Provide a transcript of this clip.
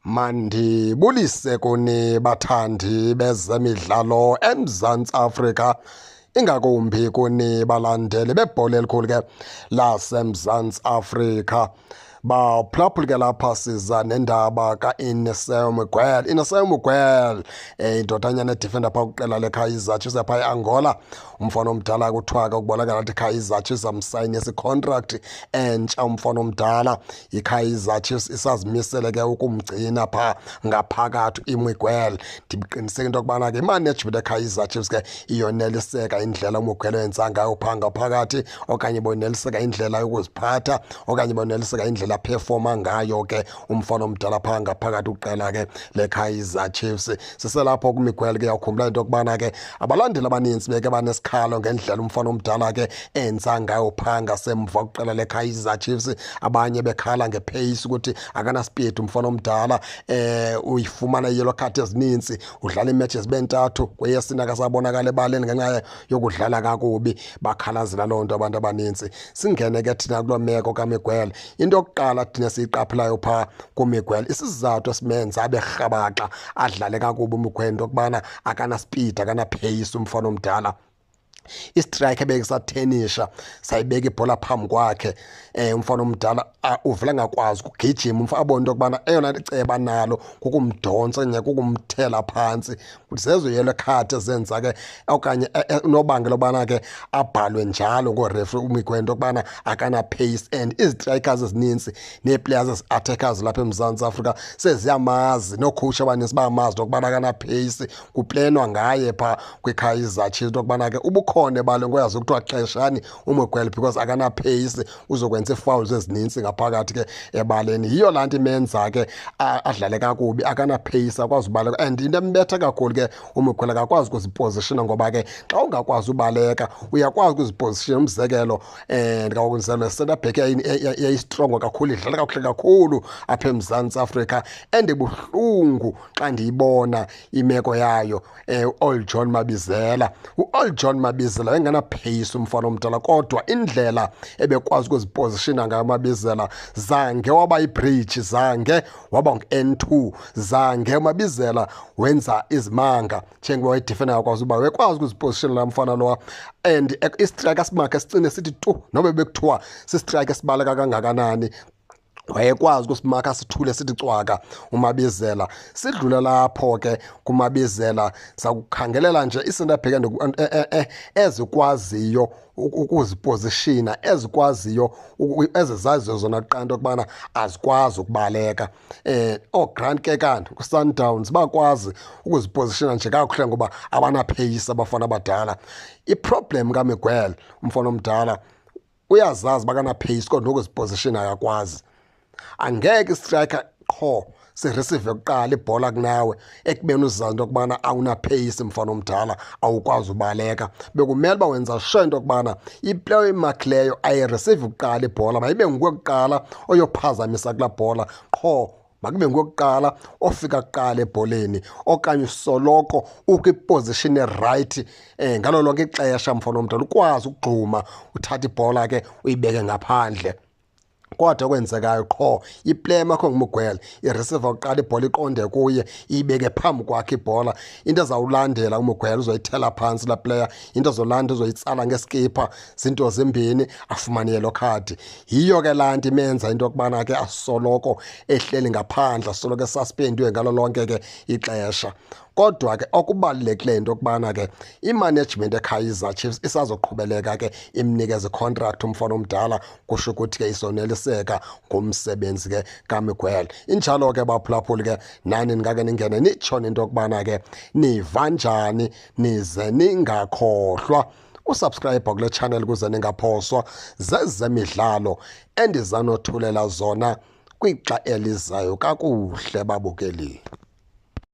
Mandibulise kuni bathandi bezemidlalo eMzantsi Afrika, ingakumbi kuni balandeli bebhola elikhulu ke laseMzantsi Afrika. Baphulaphuli ke lapha siza nendaba ka-Ineseo Miguel. Ineseo Miguel, indodanyana edefenda phaa kwiqela leKaizer Chiefs yapha eAngola. Umfana omdala kuthiwa ke kubonakala ngathi iKaizer Chiefs amsayinisa icontract entsha umfana omdala. IKaizer Chiefs isazimisele ke ukumgcina phaa ngaphakathi iMiguel. Ndiqiniseke into yokubana ke imanagement yeKaizer Chiefs ke iyoneliseka indlela uMiguel oyenza ngayo phaa ngaphakathi, okanye boneliseka indlela yokuziphatha, okanye boneliseka indlela aphefoma ngayo ke umfana omdala phaa ngaphakathi kwiqela ke leKaizer Chiefs. Siselapho kuMiguel ke, uyakhumbula into yokubana ke abalandeli abanintsi beke banesikhalo ngendlela umfana omdala ke enza ngayo phaa ngasemva kwiqela leKaizer Chiefs. Abanye bekhala ngepace ukuthi akanaspeed umfana omdala, uyifumana iyellow card ezininzi, udlala iimatches zibe ntathu, kweyesine akasabonakala ebaleni ngenxa yokudlala kakubi. Bakhalazela loo nto abantu abanintsi. Singene ke thina kuloo meko kaMiguel. Into yokuqala thina siyiqaphelayo phaa kuMiguel, isizathu esimenza abe rhabaxa adlale kakubi uMiguel, into yokubana akanaspeed, akanapace umfana omdala. Istrike ebekisathenisha sayibeka ibhola phambi kwakhe, umfana omdala uvela angakwazi ukugijima. Umfana abone into yokubana eyona iceba nalo kukumdontsa okanye kukumthela phantsi. Zezo yellow card ezenza ke okanye unobangela obana ke abhalwe njalo ngoorefri uMiguel into yokubana akana-pace. And izistrikers ezininzi nee-players ezi-attackers lapha eMzantsi Afrika seziyamazi, noocoach abanintsi bayamazi into yokubana akana-pace. Kuplenwa ngaye phaa kwiKaizer Chiefs into yokubana ke ubukhona ebaleni kuyazi kuthiwa xeshani uMiguel because akana-pace, uzokwenza ii-fouls ezinintsi ngaphakathi ke ebaleni. Yiyo laa nto imenza ke adlale kakubi, akana-pace, akwazi ubaleka. And into embetha kakhulu ke uMiguel, akakwazi ukuzipozishina, ngoba ke xa ungakwazi ubaleka uyakwazi ukuzipozishina. Umzekelo, ndingawenzela center back yayistrongo kakhulu, idlala kakuhle kakhulu apha eMzantsi Afrika, endibuhlungu xa ndiyibona imeko yayo, uOld John Mabizela. UOld John Mabizela wayengena-pace umfana omdala, kodwa indlela ebekwazi ukuzipozishina ngayo uMabizela, zange waba yibridge, zange waba ngu-N2, zange uMabizela wenza izimanga njengoba wayedefenda, akwazi uba wayekwazi ukuzipozishina laa mfana lowa. And istrike simakhe sicine sithi tu, noba bekuthiwa sistrike esibaleka kangakanani, wayekwazi ukusimakha sithule sithi cwaka uMabizela. Sidlule lapho ke kuMabizela, sakukhangelela nje ii-center back ezikwaziyo ukuzipozishina, ezikwaziyo ezizaziyo zona kuqala into yokubana azikwazi ukubaleka. OoGrant Kekana kwiSundowns bakwazi ukuzipozishina nje kakuhle ngoba abana-pace abafana abadala. Iproblem kaMiguel umfana omdala, uyazazi uba akana-pace, kodwa nokuzipozishina akakwazi. Angeke istriker qho sireceive kuqala ibhola kunawe ekubeni uzazi into yokubana awuna-pace mfana omdala, awukwazi ubaleka. Bekumele uba wenza sure into yokubana iplayer oyimakhileyo ayireceive kuqala ibhola, mayibe nguwe kuqala oyophazamisa kulaa bhola qho, makube nguwe kuqala ofika kuqala ebholeni, okanye usoloko ukwiposition erayithi ngalo lonke ixesha mfana omdala, ukwazi ukugxuma uthathe ibhola ke uyibeke ngaphandle. Kodwa okwenzekayo qho iplayer makho nguMiguel ireceiver kuqala ibhola iqonde kuye, iyibeke phambi kwakhe ibhola, into ezawulandela uMiguel uzoyithela phantsi laa player, into ezolanda uzoyitsala ngeskipa, zinto zimbini, afumane yellow card. Yiyo ke laa nto imenza into yokubana ke asoloko ehleli ngaphandle, asoloko esuspendiwe ngalo lonke ke ixesha. Kodwa ke okubalulekileyo into yokubana ke imanagement eKaizer Chiefs isazoqhubeleka ke imnikeze contract umfana omdala, kusho ukuthi ke isoneliseka ngumsebenzi ke kaMiguel. Injalo ke baphulaphuli ke, nani ningake ningene nitsho into yokubana ke niva njani, nize ningakhohlwa usubscribe kule channel ukuze ningaphoswa zezemidlalo endizanothulela zona kwixa elizayo. Kakuhle babukeli.